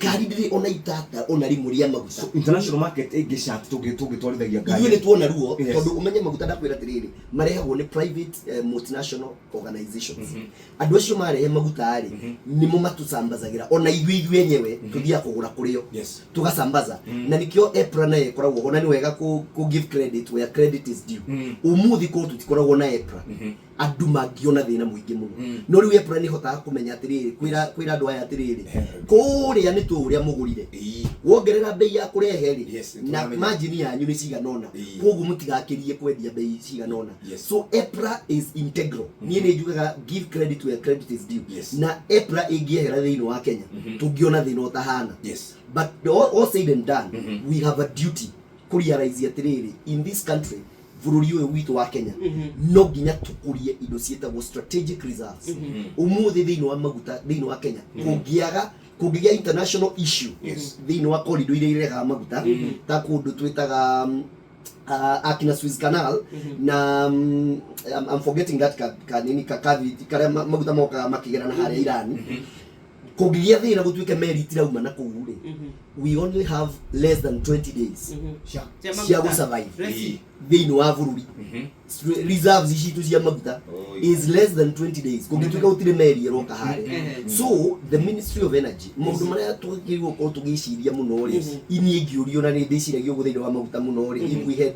Ngari ndĩrĩ ona itata ona rĩmwe rĩa maguta. So international market ĩngĩcat tũngĩtwarithagia ngari. Ithuĩ nĩ tuona ruo. Tondũ ũmenye maguta, ndakwĩra atĩrĩrĩ, marehagwo nĩ private multinational organizations. Andũ acio marehe maguta rĩ, nĩmo matũcambazagĩra. Ona ithuĩ enyewe tũthiaga kũgũra kũrĩo, tũgacambaza. Na nĩkĩo EPRA nayo ĩkoragwo ho, na nĩ wega kũ give credit where credit is due. Ũmũthĩ korwo tũtikoragwo na EPRA, andũ mangĩona thĩna mũingĩ mũno. No rĩu EPRA nĩ ĩhotaga kũmenya atĩrĩrĩ, kwĩra andũ aya atĩrĩrĩ, kũrĩa nĩ tũĩ ũrĩa mũgũrire, wongerera mbei ya kũrehe rĩ, na nĩtũramenya. Margin yanyu nĩ cigana ũna, koguo mũtigakĩrie kwendia mbei cigana ũna. So EPRA is integral. Niĩ nĩ njugaga give credit where credit is due. Na EPRA ĩngĩehera thĩinĩ wa Kenya, tũngĩona thĩna ũtahana. But all said and done, we have a duty kũ realize atĩrĩrĩ, in this country, bũrũri ũyũ witũ wa Kenya, no nginya tũkũrie indo ciĩtagwo strategic reserves. Ũmũthĩ thĩinĩ wa maguta thĩinĩ wa Kenya, kũngĩaga, kũngĩgĩa international issue thĩinĩ wa corridor iria irehaga maguta, ta kũndũ twĩtaga akina Suez Canal na I'm forgetting that ka nini ka kavi karĩa maguta mokaga makĩgera na harĩa Iran, kũngĩgĩa thĩna gũtuĩke meri itirauma na kũu rĩ, we only have less than 20 days cia gũ survive thĩinĩ wa bũrũri. Reserves citũ cia maguta is less than 20 days kũngĩtuĩka gũtirĩ meri ĩroka harĩa. So the Ministry of Energy, maũndũ marĩa twagĩrĩirwo gũkorwo tũgĩciria mũno rĩ, iniĩ ngĩũrio, na nĩ ndĩciragia ũguo thĩinĩ wa maguta mũno rĩ, if we had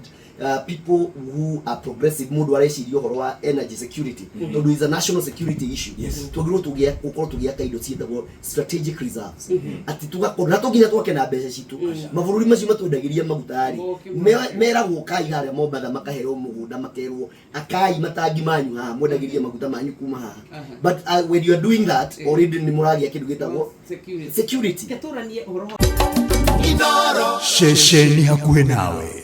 people who are progressive, mũndũ areciria ũhoro wa energy security, tondũ is a national security issue, twagĩrĩirwo gũkorwo tũgĩaka indo ciĩtagwo strategic reserves, atĩ tũgakorwo na tũnginya twake na mbeca citũ. Mabũrũri macio matwendagĩria maguta rĩ, meragwo kai harĩa Mombatha, makaheo mũgũnda, makerwo akai matangi manyu haha, mwendagĩrie maguta manyu kuma haha. But when you are doing that, already nĩ mũragĩa kĩndũ gĩtagwo security. Security. Ketũranie ũhoro wa Ceceni hakuhĩ nawe.